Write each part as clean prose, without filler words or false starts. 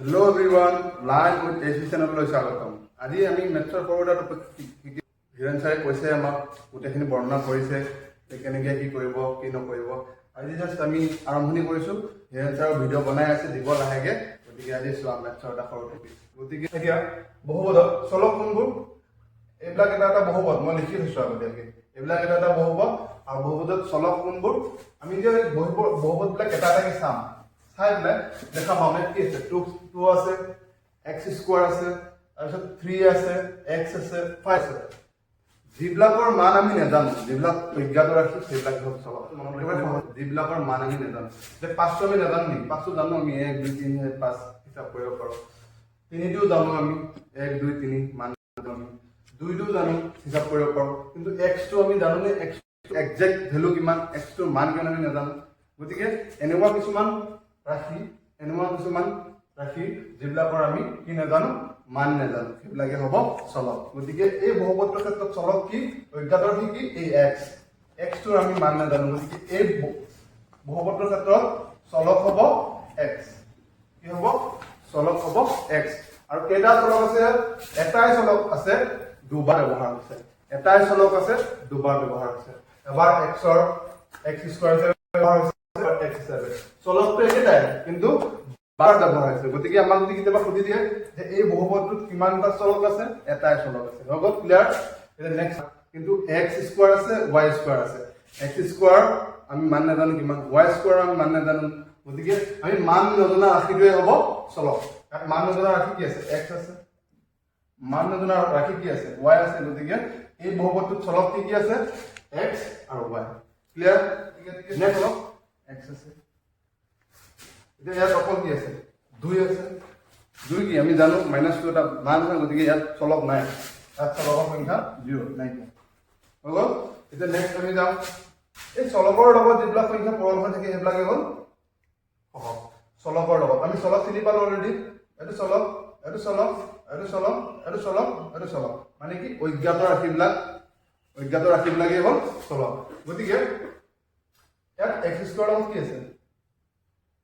Hello everyone, learn with H চেনেললৈ স্বাগতম। আজি আমি মেথছৰ সৰু এটা টপিক শিকিম। হিৰেণ ছাৰে কৈছে, আমাক গোটেইখিনি বৰ্ণনা কৰিছে যে কেনেকৈ কি কৰিব, কি নকৰিব। আজি জাষ্ট আমি আৰম্ভণি কৰিছোঁ। হিৰেণ ছাৰৰ ভিডিঅ' বনাই আছে, দিব লাহেকৈ। গতিকে আজি চোৱা, মেথছৰ এটা সৰু টপিক। গতিকে এতিয়া বহুপদত চলক কোনবোৰ? এইবিলাক এটা এটা বহুপদ, মই লিখি থৈছোঁ আগতীয়াকৈ। এইবিলাক এটা এটা বহুপদ আৰু বহুপদত চলক কোনবোৰ? আমি এতিয়া বহুপদবিলাক এটা এটাকে চাম। চাই পেলাই দেখা পাম ইয়াত কি আছে। টু টু আছে, এক্স স্কোৱাৰ আছে, তাৰপিছত থ্ৰী আছে, এক্স আছে, ফাইভ আছে। যিবিলাকৰ মান আমি নাজানো, যিবিলাক অজ্ঞাত ৰাশি, সেইবিলাক হ'ল চলক। মনত ৰাখিব সহজ। যিবিলাকৰ মান আমি নাজানো, যে পাঁচটো আমি নাজানো নেকি? পাঁচটো জানো আমি, এক, দুই, তিনি, চাৰি, পাঁচ হিচাপ কৰিব পাৰোঁ। তিনিটোও জানো আমি, এক, দুই, তিনি মান জানো আমি। দুইটোও জানো, হিচাপ কৰিব পাৰোঁ। কিন্তু এক্সটো আমি জানোনে? এক্স একজেক্ট ভেলু কিমান, এক্সটোৰ মান কিমান আমি নাজানো। গতিকে এনেকুৱা কিছুমান ৰাশি যিবিলাকৰ আমি কি নাজানো, মান নাজানো, সেইবিলাকে হ'ব চলক। গতিকে এই বহুপদটোৰ ক্ষেত্ৰত চলক কি, অজ্ঞাত ৰাশি কি? এই এক্স। এক্সটোৰ আমি মান নাজানো। গতিকে এই বহুপদটোৰ ক্ষেত্ৰত চলক হ'ব এক্স। কি হ'ব? চলক হ'ব এক্স। আৰু কেইটা চলক আছে ইয়াত? এটাই চলক আছে, দুবাৰ ব্যৱহাৰ হৈছে। এটাই চলক আছে, দুবাৰ ব্যৱহাৰ হৈছে। এবাৰ এক্সৰ এক্স স্কোৱাৰ হিচাপে ব্যৱহাৰ হৈছে, এবাৰ এক্স হিচাপে। চলকটো একেটাই, কিন্তু বাৰ ব্যৱহাৰ হৈছে। গতিকে আমাক যদি কেতিয়াবা সুধি দিয়ে যে এই বহুপদটোত কিমানটা চলক আছে, এটাই চলক আছে। হৈ গ'ল, ক্লিয়াৰ? এতিয়া নেক্সট। কিন্তু এক্স স্কোৱাৰ আছে, ৱাই স্কোৱাৰ আছে। এক্স স্কোৱাৰ আমি মান নাজানো কিমান, ৱাই স্কোৱাৰ আমি মান নাজানো। গতিকে আমি মান নজনা ৰাশিটোৱে হ'ব চলক। ইয়াত মান নজনা ৰাশি কি আছে? এক্স আছে। মান নজনা ৰাশি কি আছে? ৱাই আছে। গতিকে এই বহুপদটোত চলক কি কি আছে? এক্স আৰু ৱাই। ক্লিয়াৰ? নেক্সট চলক এক্স আছে। এতিয়া ইয়াত অকল কি আছে? দুই আছে। দুই কি আমি জানো, মাইনাছ টু এটা মান হয়। গতিকে ইয়াত চলক নাই। ইয়াত চলকৰ সংখ্যা জিৰ', নাইকিয়া হৈ গ'ল। এতিয়া নেক্সট আমি যাম। এই চলকৰ লগত যিবিলাক সংখ্যা পূৰণ হৈ থাকে, সেইবিলাকে হ'ল সহগ। চলকৰ লগত আমি চলক চিনি পালো অলৰেডি। এইটো চলক, এইটো চলক, এইটো চলক, এইটো চলক, এইটো চলক। মানে কি? অজ্ঞাত ৰাশিবিলাক, অজ্ঞাত ৰাশিবিলাকেই হ'ল চলক। গতিকে ইয়াত এক্স স্কোৱাৰৰ লগত কি আছে?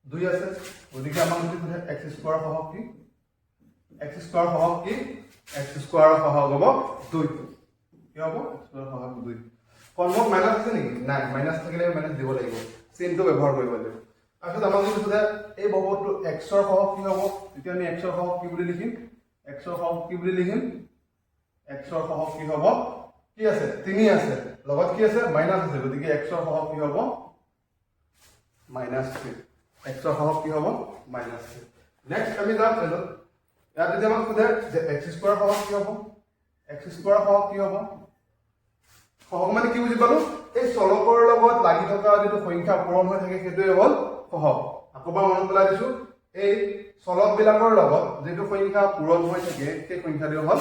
দুই আছে। গতিকে আমাক যদি সোধে এক্স স্কোৱাৰৰ সহগ কি, এক্স স্কোৱাৰৰ সহগ কি? এক্স স্কোৱাৰৰ সহগ হ'ব দুই। কি হ'ব? এক্স স্কোৱাৰৰ সহগ দুই। সন্মুখত মাইনাছ আছে নেকি? নাই। মাইনাছ থাকিলে মাইনাছ দিব লাগিব, চিনটো ব্যৱহাৰ কৰিব লাগিব। তাৰপিছত আমাক যদি সোধে এই বহুপদটো এক্সৰ সহগ কি হ'ব, তেতিয়া আমি এক্সৰ সহগ কি বুলি লিখিম? এক্সৰ সহগ কি বুলি লিখিম? এক্সৰ সহগ কি হ'ব? কি আছে? তিনি আছে। লগত কি আছে? মাইনাছ আছে। গতিকে এক্সৰ সহগ কি হ'ব? Minus three. এক্সৰ সহগ কি হ'ব? Minus three. নেক্সট আমি যাম এইটোত। ইয়াত যদি আমাক সোধে যে এক্স স্কোৱাৰ সহগ কি হ'ব, এক্স স্কোৱাৰ সহগ কি হ'ব? সহগ মানে কি বুজি পালো? এই চলকৰ লগত লাগি থকা যিটো সংখ্যা পূৰণ হৈ থাকে, সেইটোৱে হ'ল সহগ। আকৌ এবাৰ মনত পেলাই দিছো, এই চলক বিলাকৰ লগত যিটো সংখ্যা পূৰণ হৈ থাকে, সেই সংখ্যাটো হ'ল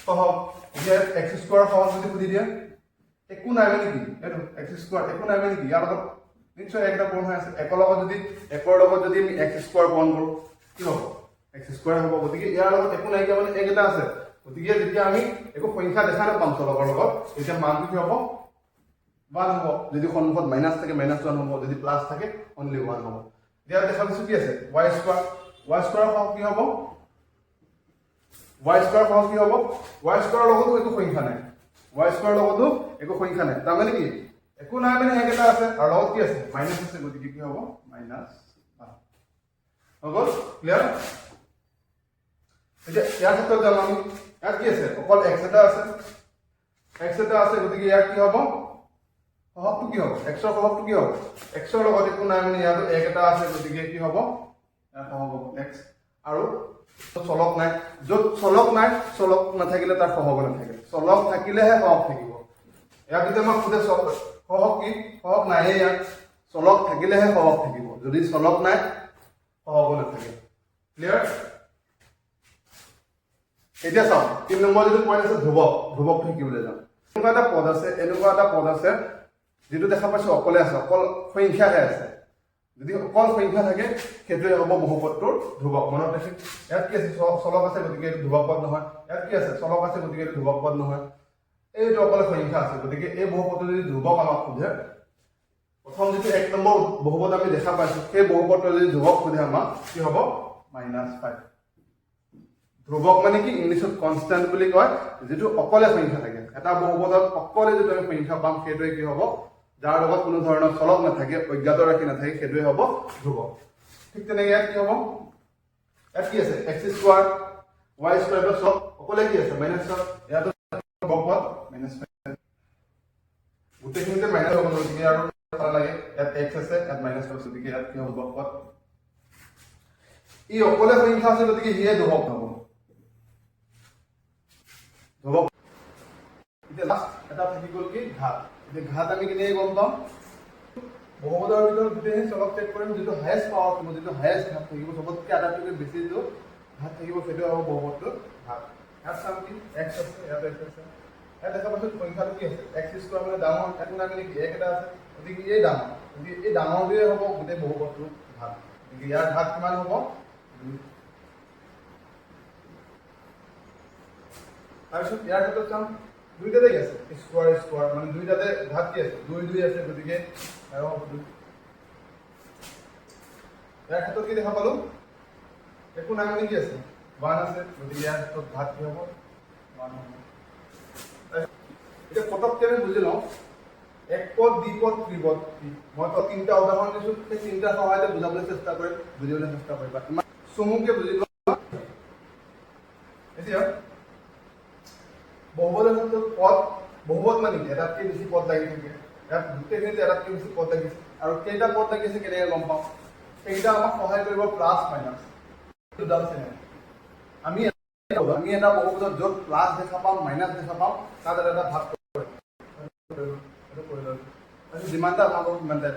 সহগ। এতিয়া এক্স স্কোৱাৰ সহগ যদি সুধি দিয়ে, একো নাই মানে কি? এইটো এক্স স্কোৱাৰ একো নাই মানে কি? ইয়াৰ লগত নিশ্চয় এক এটা পূৰণ হৈ আছে। একৰ লগত যদি আমি এক্স স্কোৱাৰ পূৰণ কৰোঁ, কি হ'ব? এক্স স্কোৱাৰ হ'ব। গতিকে ইয়াৰ লগত একো নাইকিয়া মানে এক এটা আছে। গতিকে যেতিয়া আমি একো সংখ্যা দেখা নাপাম চলকৰ লগত, তেতিয়া মানটো কি হ'ব? ওৱান হ'ব। যদি সন্মুখত মাইনাছ থাকে, মাইনাছ ওৱান হ'ব। যদি প্লাছ থাকে, অনলি ওৱান হ'ব। এতিয়া দেখা পাইছো কি আছে? Why square. Why square সহগ কি হ'ব? ৱাই স্কোৱাৰ সহগ কি হ'ব? ৱাই স্কোৱাৰৰ লগতো একো সংখ্যা নাই। ৱাই স্কোৱাৰৰ লগতো একো সংখ্যা নাই। তাৰমানে কি? একো নাই মানে এক এটা আছে আৰু লগত কি আছে? মাইনাছ আছে। গতিকে কি হ'ব? মাইনাছ ওৱান হৈ গ'ল। ক্লিয়াৰ? এতিয়া ইয়াৰ ক্ষেত্ৰত যাম আমি। ইয়াত কি আছে? অকল এক্স এটা আছে। এক্স এটা আছে। গতিকে ইয়াৰ কি হ'ব? সহগটো কি হ'ব? এক্সৰ সহগটো কি হ'ব? এক্সৰ লগত একো নাই মানে ইয়াতো এক এটা আছে। গতিকে কি হ'ব? ইয়াৰ সহগ হ'ব এক্স। আৰু চলক নাই। য'ত চলক নাই, চলক নাথাকিলে তাৰ সহগ নাথাকে। চলক থাকিলেহে সহগ থাকিব। ইয়াত যদি আমাক সোধে সহগ কি, সহগ নাইয়ে ইয়াত। চলক থাকিলেহে সহগ থাকিব। যদি চলক নাই, সহগো নাথাকে। ক্লিয়াৰ? এতিয়া চাওঁ, 3 নম্বৰ যিটো পইণ্ট আছে, ধ্ৰুৱক। ধ্ৰুৱকটো শিকিবলৈ যাম। এনেকুৱা এটা পদ আছে, এনেকুৱা এটা পদ আছে, যিটো দেখা পাইছো অকলে আছে, অকল সংখ্যাহে আছে। যদি অকল সংখ্যা থাকে, সেইটোৱে হ'ব বহুপদটোৰ ধ্ৰুৱক। মনত ৰাখিম। ইয়াত কি আছে? চলক আছে, গতিকে এইটো ধ্ৰুৱক পদ নহয়। ইয়াত কি আছে? চলক আছে, গতিকে এইটো ধ্ৰুৱক পদ নহয়। এইটো অকলে সংখ্যা আছে। গতিকে এই বহুপদটো যদি ধ্ৰুৱক আমাক সোধে, প্ৰথম যিটো 1 নম্বৰ বহুপদ আমি দেখা পাইছো, সেই বহুপদটো যদি ধ্ৰুৱক সোধে আমাক, কি হ'ব? -5। ধ্ৰুৱক মানে কি? ইংলিছত কনষ্টেণ্ট বুলি কয়, যিটো অকলে সংখ্যা থাকে। এটা বহুপদত অকলে যিটো আমি সংখ্যা পাম, সেইটোৱে কি হ'ব? যাৰ লগত কোনো ধৰণৰ চলক নাথাকে, অজ্ঞাত ৰাশি নাথাকে, সেইটোৱে হ'ব ধ্ৰুৱক। ঠিক তেনেকে ইয়াত কি হ'ব? ইয়াত কি আছে? এক্স স্কোৱাৰ, ৱাই স্কোৱাৰ, এইবিলাক চব অকলে কি আছে? মাইনাছ। ইয়াতো ধ্ৰুৱক -5। গোটেইখিনিতে মাইনাছ হ'ব, গতিকে আৰু লাগে ইয়াত এক্স আছে, ইয়াত মাইনাছ আছে, গতিকে ইয়াত কি হ'ব? ধ্ৰুৱক পদ। ই অকলে সংখ্যা আছে, গতিকে সিয়ে ধ্ৰুৱক হ'ব, ধ্ৰুৱক। এতিয়া লাষ্ট এটা থাকি গ'ল কি? ঘাত। এতিয়া ঘাত আমি কেনেকৈ গম পাম? বহুপদৰ ভিতৰত গোটেইখিনি চলক চেক কৰিম, যিটো হায়েষ্ট পাৱাৰ থাকিব, যিটো হায়েষ্ট ঘাত থাকিব, চবতকৈ আটাইতকৈ বেছি যিটো ঘাত থাকিব, সেইটো হ'ব বহুপদটোৰ ঘাত। ইয়াত চাম কি? এক্স আছে, ইয়াত এক্স আছে। ইয়াত দেখা পাইছোঁ সংখ্যাটো কি আছে? এক্স স্কোৱাৰ মানে ডাঙৰ। ইয়াত মানে আমি কি? এক এটা আছে, গতিকে এই ডাঙৰ। গতিকে এই ডাঙৰটোৱে হ'ব গোটেই বহুপদটোৰ ঘাত। গতিকে ইয়াৰ ঘাত কিমান হ'ব? 2। তাৰপিছত ইয়াৰ ক্ষেত্ৰত চাম, দুইটাতে কি আছে? স্কোৱাৰ স্কোৱাৰ, মানে দুইটাতে ঘাত কি আছে? দুই দুই আছে, গতিকে আৰু হ'ব 2। ইয়াৰ ক্ষেত্ৰত কি দেখা পালো? একো নাই, মানে কি আছে? 1 আছে, গতিকে ইয়াৰ ক্ষেত্ৰত ঘাত কি হ'ব? 1 হ'ব। এতিয়া পটককে আমি বুজি লওঁ, এক পদ, দ্বিপদ, ত্ৰিপদ কি। মই তো তিনিটা উদাহৰণ দিছো, সেই তিনিটা সহায়তে বুজাবলৈ চেষ্টা কৰিম, বুজিবলৈ চেষ্টা কৰিবা। ইমান চমুকে বুজি লোৱা। এতিয়া বহুপদৰ ক্ষেত্ৰত পদ, বহুপদ মানে কি? এটাতকৈ বেছি পদ লাগি থাকে। ইয়াত গোটেইখিনিতে এটাতকৈ বেছি পদ লাগিছে। আৰু কেইটা পদ লাগিছে কেনেকৈ গম পাওঁ? সেইকেইটা আমাক সহায় কৰিব প্লাছ মাইনাছ দুডাল চিনে। আমি এটা বহুপদত য'ত প্লাছ দেখা পাওঁ, মাইনাছ দেখা পাওঁ, তাত এটা এটা ভাগ কৰি লওঁ। তাৰপিছত যিমানটা ভাগ হ'ব সিমানটা।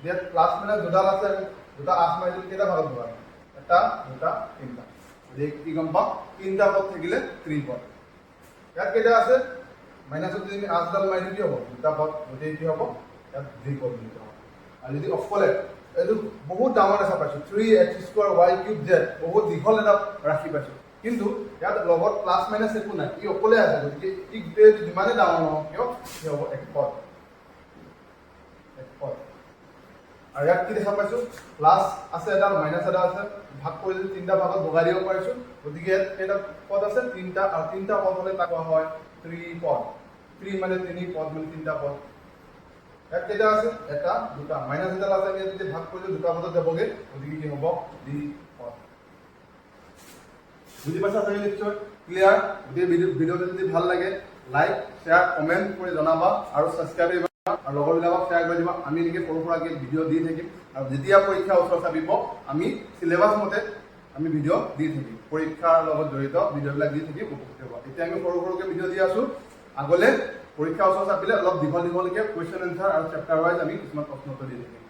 ইয়াত প্লাছ মাইনাছ দুডাল আছে, আমি দুটা আঁচ মাৰি দিলে কেইটা ভাগত ভগাম? এটা, দুটা, তিনিটা। গতিকে কি গম পাওঁ? তিনিটা পদ থাকিলে ত্ৰিপদ। ইয়াত কেইটা আছে? মাইনাছত যদি আমি আঁচডাল মাৰি দিওঁ, কি হ'ব? দুটা পদ। গতিকে কি হ'ব? ইয়াত দ্বিপদ বুলি কোৱা হয়। আৰু যদি অকলে এইটো বহুত ডাঙৰ দেখা পাইছো, 3 x square y cube z, বহুত দীঘল এটা ৰাশি পাইছো, কিন্তু ইয়াত লগত প্লাছ মাইনাছ একো নাই, ই অকলে আছে, গতিকে ই গোটেই যিমানে ডাঙৰ নহওক কিয়, কি হ'ব? এক পদ, এক পদ। আৰু ইয়াত কি দেখা পাইছো? প্লাছ আছে এটা, মাইনাছ এটা আছে, ভাগ কৰি যদি তিনিটা ভাগত ভগাই দিব পাৰিছো, গতিকে ইয়াত কেইটা পদ আছে? তিনিটা। আৰু তিনিটা পদ হ'লে তাক কোৱা হয় ত্ৰিপদ। ত্ৰি মানে তিনি, পদ মানে তিনিটা পদ। ইয়াত কেইটা আছে? এটা, দুটা, মাইনাছ এডাল আছে। আমি ইয়াত যদি ভাগ কৰি দিওঁ, দুটা পদত যাবগে, গতিকে কি হ'ব? দ্বিপদ। বুজি পাইছা চাগে নিশ্চয়, ক্লিয়াৰ। গোটেই ভিডিঅ'টো যদি ভাল লাগে, লাইক, শ্বেয়াৰ, কমেণ্ট কৰি জনাবা আৰু ছাবস্ক্ৰাইব কৰিবা আৰু লগৰবিলাকক শ্বেয়াৰ কৰি দিবা। আমি এনেকৈ সৰু সুৰাকৈ ভিডিঅ' দি থাকিম আৰু যেতিয়া পৰীক্ষা ওচৰ চাপিব, আমি চিলেবাছ মতে আমি ভিডিঅ' দি থাকিম। পৰীক্ষাৰ লগত জড়িত ভিডিঅ'বিলাক দি থাকিম, উপকৃত হ'ব। এতিয়া আমি সৰু সৰুকৈ ভিডিঅ' দি আছোঁ, আগলৈ পৰীক্ষা ওচৰ চাপিলে অলপ দীঘল দীঘলকৈ কুৱেশ্যন এনচাৰ আৰু চেপ্টাৰ ৱাইজ আমি কিছুমান প্ৰশ্ন উত্তৰ দি থাকিম।